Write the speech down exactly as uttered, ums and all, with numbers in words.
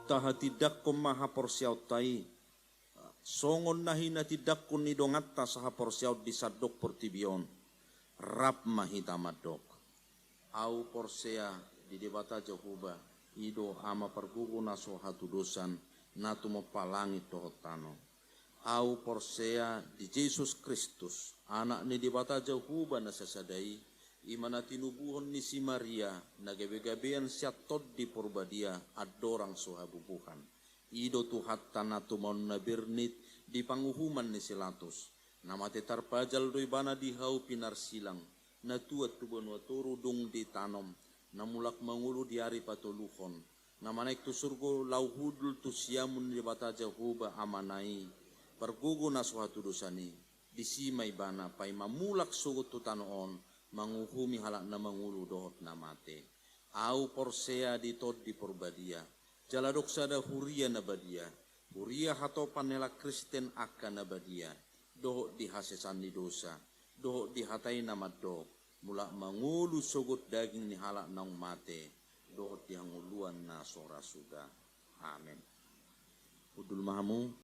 Tahatindangkon ma haporseaonta i, songon na hinatindangkon ni donganta sahaporseaon di sandok portibi on, rap ma hita mandok. Ahu porsea di Debata Jahowa, i do Ama pargogo na so hatudosan, na tumompa langit dohot tano. Ahu porsea di Jesus Kristus, Anak ni Debata Jahowa na sasada i, i ma na tinubuhon ni si Maria, na gabegabean sian Tondi Porbadia, andorang so habubuhan. I do Tuhanta na tumaon na bernit di panguhuman ni si Latus. Na mate tarpajal do ibana di hau pinarsilang, na tuat tu banua toru dung ditanom, na mulak mangolu di ari patoluhon, na manaek tu surgo laho hundul tu siamun ni Debata Jahowa Amana i, pargogo na so hatudosan i, disi ma ibana paima mulak sogot tu tano on, manguhumi halak na mangolu dohot na mate. Ahu porsea di Tondi Porbadia, jala adong sada huria na badia, huria hatopan ni halak Kristen angka na badia, dohot di hasesaan ni dosa, dohot di hata i na mandok, mulak mangolu sogot daging ni halak naung mate, dohot di hangoluan na so ra suda. Amen. Hundul ma hamu.